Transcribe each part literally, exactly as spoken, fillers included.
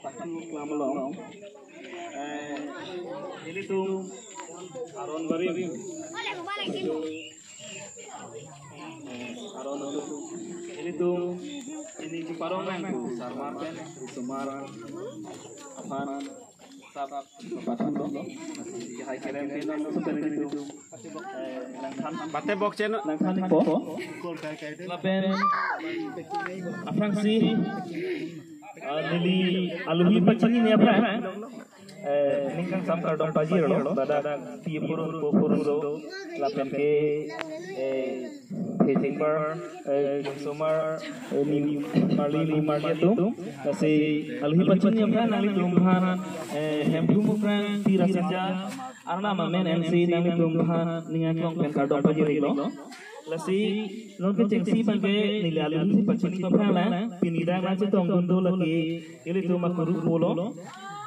Patung kelam along. Eh, ilitum aron barim. Eh, aron atum. Ilitum pini keparong nangpo Sarmar pen, Sarmar aphan sap pathulo. Hai kerem pen nang supen ilitum. Eh, nangthan. Bate bok cheno. Nangthanpo. Lapen aphrangsi, ah, neli aluhi pachinine aphan, eh, ning kangsam kardom pajirlo, ladak pi purun po purun do, lapen ke, eh, phejing bar, eh, somar, eh, ni marli ni marli atum, lasi aluhi pachinine aphan nanglitum aphan, eh, Hemphu Mukrang T. Rasinja, Arnam amen ensi nanglitum aphan ning aklong pen kardom pajirlo. Lasi non kechengsi abangke neli aluhi pachini aphrang lang, pini dak nangchetongdun do lake ilitum akuru pulo.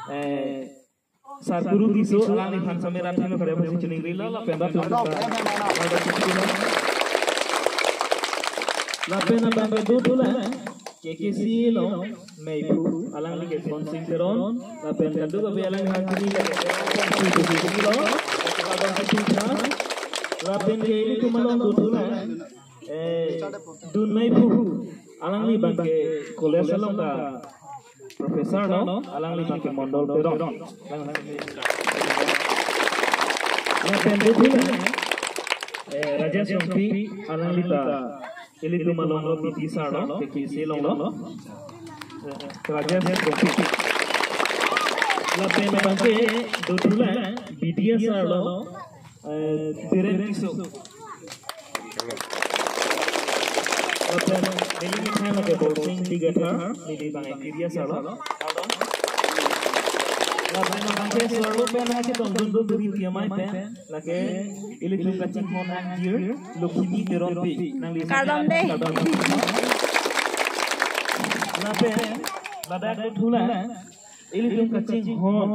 Eh, Sar Kuru Tisso, alangliphan same rat thengno kare pasi chiningrilo, lapen rat thengno kare. Lapen abangke dothulang, K K C A along meiphu, alangli ke Khonsing Teron, lapen kadokave alangli hangchini lake Khonsing Teron, lapen ke ilitum along dothulang, eh, dun meiphu, alangli abangke college along ta professor lo, alangli abangke Mondol Teron. Lapen dothulang, eh, Rajesh Rongpi, alangli ta ilitum along lo, P T sir lo, K K C along lo. Rajesh Rongpi. Lapen abangke dothulang, B D S sir lo, eh, Biren Tisso. Lapen neli methang lake Bolsing Tigathar, neli abang K D S sir lo. Lapen abangke sir lo pen nangchetongdun do duri tiamai pen. Lake ilitum kachinghon angjir Lokhimi Teronpi, nangli kardom dei. Kardom. Lapen ladak dothulang ilitum kachinghon,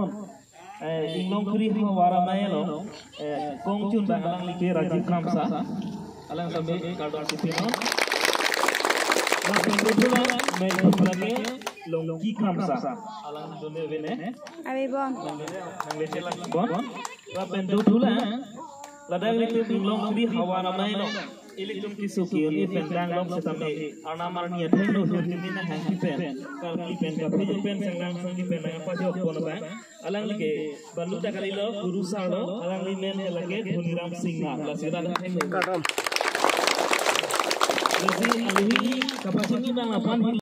eh, Inglongkiri Havar Amei along, eh, kongchun abang alangli ke Rajiv Kramsa, alang same kardom si pinon. Lapen dothulang meiphu lake Longki Kramsa, alang done vene. Abi bon. Bon. Lapen dothulang, ladak ilitum Inglongkiri Havar Amei along, ilitum keso ke-un-e pen dang long setame, arnam arni athengno hirjume nanghangpi pen, karkli pen kaphejo pen sanglang sangli pen nangpajokpon abang, alangli ke balu ta kalilo, guru sir lo, alangli men ke lake Dhoniram Singha, lasi rat athengno. Lasi aluhi kapachini abang aphan